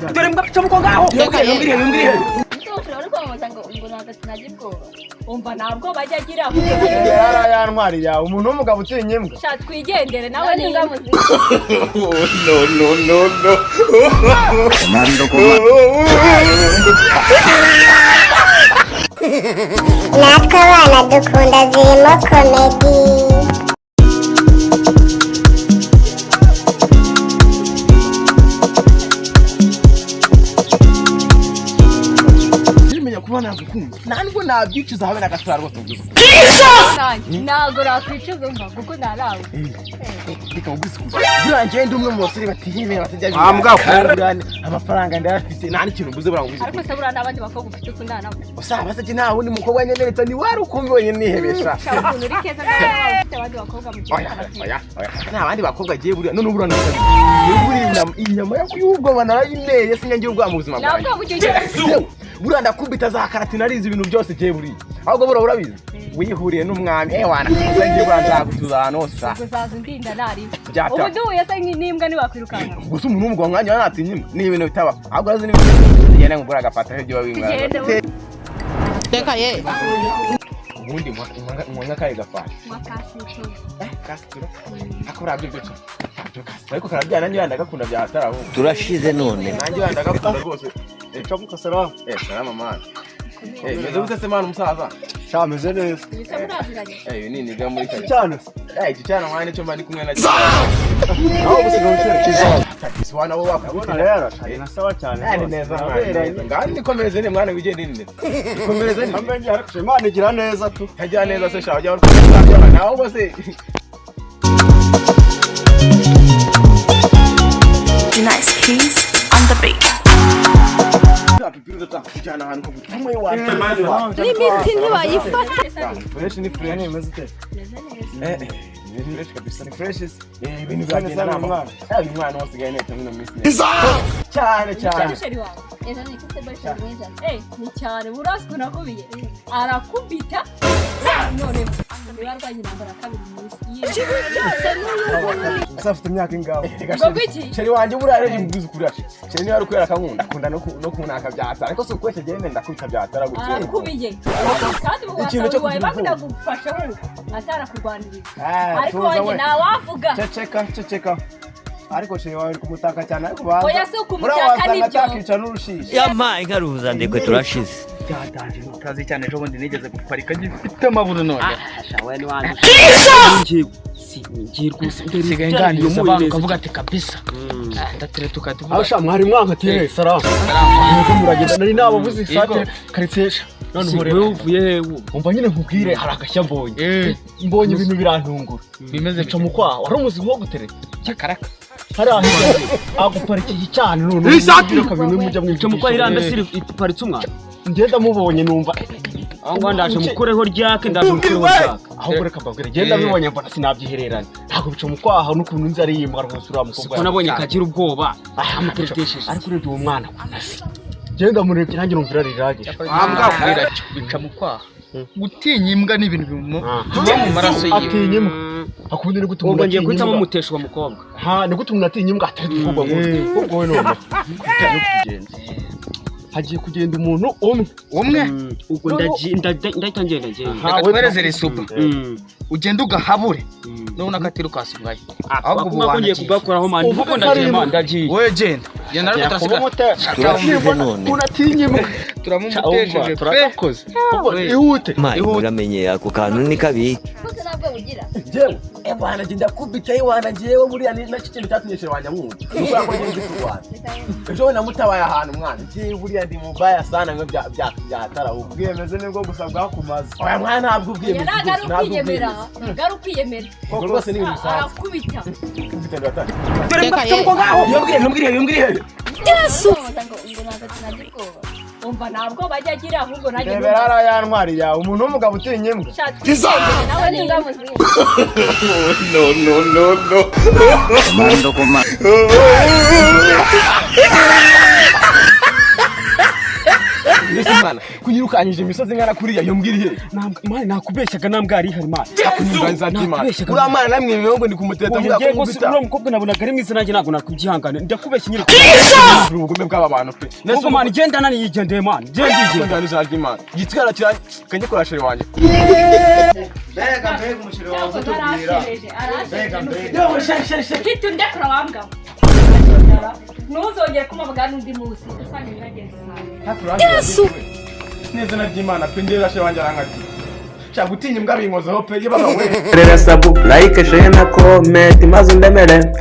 Dore mbwa cyo ngaho. Mbwire, mbwire. Ese uri kwamamaza ngo ntabwo ntagira ubwoba? Umva, ntabwo bajya agira. Rebera ya ntwari yawe, umuntu w'umugabo utinya imbwa. Sha, twigendere nawe. Nawe ni ni imbwa muzima. No, no, no, no. Commando, commando. Natwe abana dukunda zirimo comedy. Nimenya kuba nagukunda, nta nubwo nabyicuza habe na gato rwose, ubwiza. Ntabwo nakwicuza, umva, kuko ntarawe. Reka nkubwize ukuri, buriya njyewe ndi umwe mu basore batiyemera, batajya biriya, amafaranga ndayafite, nta n'ikintu mbuze, buriya nkubwize Ariko ukuri. se buriya n'abandi bakobwa ufite ukundana nabo? Usaba se nta wundi mukobwa nyemeretse, ni wari ukumbi wenyine nihebesha. Sha, ukuntu uri keza, nawe waba ufite abandi bakobwa mu kibuga? Oya, oya, oya, nta bandi bakobwa agiye. Buriya none buriya nusabye, buriya inyama y'ubwoba narayineye, sinjya ubwoba mu buzima bwanjye. Ntabwo ujya ugira. Yewe, buriya ndakubita za karate, narizi ibintu byose giye buriya. Ahubwo buriya urabizi, wihuriye n'umwami, ewana ngiye, buriya nzagutuza ahantu hose. Uzaza undinda naribi. Byata. Ubu duhuye se n'imbwa ntiwakwirukanka? Gusa umuntu w'umugabo mwanya wanatinya imbwa ni ibintu bitaba. Ahubwo urazi n'ibintu, tugende ngugura agafata ibyo Tugende. wabingana. Reka ye. Ubundi nywa nk'akahe gafanta? Makasito. Eh, kasitiro ako buriya byo byo byo kasitiro, ariko karabyana nanjye ndagakunda bya hatari ahubwo. Turashize none. Nanjye ndagakunda rwose. Camuka, salamu. Eh, salama man. Eh, meze gute se man, umusaza? Sha, meze neza. Ibisa muraziranye. Eh, ibi ni iniga muri kare. Cyane. Eh, iki cyana mwana nicyo mba ndi kumwe nacyo. Aho gusiga umusore. Takisi wana bo Urabona bakubita. rero shari na sawa cyane. Eh, ni neza mwana, neza. Ngaho nikomereze ni mwana, wigende ni neza. Nikomereze ni. Ambe ngiye, ariko Imana igira neza tu. Kajya neza se sha, ujya uri nawe bose. Nice keys on the beat. Kujyana ahantu ko gutuma iwacu. N'imiti ntibayifata. Fresh ni fresh. Meze ute? Eh, eh, ni fresh kabisa. Ni fresh is. Eh, ibintu Sana biragenda sana nama. mwana. Eh, uyu mwana wasigaye neta muri ino minsi neza. Cyane cyane. Chéri wawe? Ejo ni ufite boyfriend mwiza. Eh, ni cyane, urazi ukuntu akubiye, arakubita none niba arwanya intambara ya kabiri mu isi. Gusa afite imyaka ingahe? Ngo iki? Chéri wanjye buriya rero mbwiza ukuri ati chéri niba ari ukubera akankunda, akunda no kunaka byatara, ariko si ukwese gende ndakubita byatara gutya. Arakubiye kandi ubu Ikintu cyo wawe kugira ubwoba. bagufasha atarakurwanirira, Eh, ariko tuza wanjye we. ntawavuga. Ceceka, ceceka. Ariko chéri wawe uri kumutaka cyane, ariko baza. Oya, si ukumutaka. Buriya wasanga Nibyo. atakica n'urushishi. Yampaye inkaruza ndekwe, turashize. Byatanje utazi cyane, ejo bundi nigeze guparika gifite amaburo none. Nsigaye nganiriza abantu ukavuga ati kabisa ndatere tukatuvuga. Aho sha mwari mwankatiye, salamu. Yego, muragenda, nari nababuze isake karitsiye sha. None uhore. Wowe uvuye he? Umva nyine nkubwire, hari agashya mbonye. Mbonye ibintu birantungura. Bimeze? Bica mu kwaha. Wari umuzi nko gutereta. Cyakaraka. Hariya hirya aguparikiye cyane none. Isake kabiri mujya Bica mu kwaha, iriya mbese iparitse umwana. Ngenda mubonye numva Aho ngaho ndaje mukureho ryake, ndaje mukureho ryake. Ahubwo reka mbabwire, ngenda bibonye mbona sinabyihererana. Ntabwo bica mu kwaha n'ukuntu nzi ari yimbwa rwose uriya mukobwa. Siko nabonye kagira ubwoba amuteretesheje. Ariko urebye uwo mwana ukuntu asa, ngenda murebye nanjye numva irari riragije. Mbwira cyo bica mu kwaha, gutinya imbwa ni ibintu biba mu maraso yiwe. Atinya imbwa akundi, ni gute Ubwo umuntu ngiye atinya guhitamo imbwa? mutesha uwo mukobwa. Ha, ni gute umuntu atinya imbwa atari umukobwa nk'uyu? Ubwo we none kujya kugenza, hagiye kugenda umuntu umwe. Umwe. Ubwo ndahita ngenda ngenda. Reka Reka risupa ugende ugahabure nubona ko atirukansa ahubwo ubu Ahubwo ngiye kugakoraho man. Uvuga Kuko ko ari ndagiye imbwa. man, ndagiye. Wowe genda genda, ariko turasigara. Turashize none. Unatinya imbwa. Turamumutesheje pe. Turagakoze. Ubwo ihute. Mayi, muramenye ako kantu ni kabi. Rwose ntabwo ugira. Jewe, eh bwana, njye ndakubita, eh wana, njyewe buriya ni nacyo kintu cyatumye chéri wanjye ankunda. Ni ukubera ko njye nzi kurwana. Ejo we namutabaye ahantu mwana. Njyewe buriya ndi mubaya sana mwe bya bya byatara ubu. Ubwiyemeze nibwo gusa bwakumaze. Oya mwana, ntabwo Oya, ubwiyemezi ntabwo ari rwose, ntabwo ukwiyemera, ubwiyemezi. ntabwo ari ukwiyemera. Ubwo rwose ni ibintu bisanzwe. Arakubita. Kubita ndatari. Reka ye. Iyo mbwire, mbwire, mbwire. Kwamamaza ngo ntabwo ntagira ubwoba. Umva, ntabwo bajya agira, ahubwo nanjye Rebera hariya ya ntwari yawe, umuntu w'umugabo utinya imbwa. Sha, twigendere nawe. Nawe ni ni imbwa muzima. No, no, no, no. Commando, commando. Mbese mwana, Kunyirukanyije imisozi ingana kuriya, iyo mbwira ihe? Man, nakubeshyaga, nambwa yari ihari, man. Nakubeshyaga. Uriya mwana namwe ngo ndi kumuteta. Oya, mvuga ngiye ko rwose nkubita. Uriya mukobwa nabonaga ari mwiza, nanjye ntabwo nakubyihangana, ndakubeshya nyine. Ubugome bw'aba bantu pe. Ubwo man, genda nani yigendeye, man, genda yigendeye. Ndani za ry'Imana. Gitwara kira kanjye chéri wanjye. Mbega mbega, umuchéri wawe utubwira. Arashereje, arashereje. Mbega. Yewe, chéri, chéri, chéri. Hita undekura wambwa. Ntuzongere kumubwira n'undi munsi usanga biragenze. Yesu. Neza ry'Imana pe, ndera chéri wanjye arankatiye. Shaka gutinya imbwa binkozeho pe, ye baba we. Rera sub, like, share na comment, maze undemere.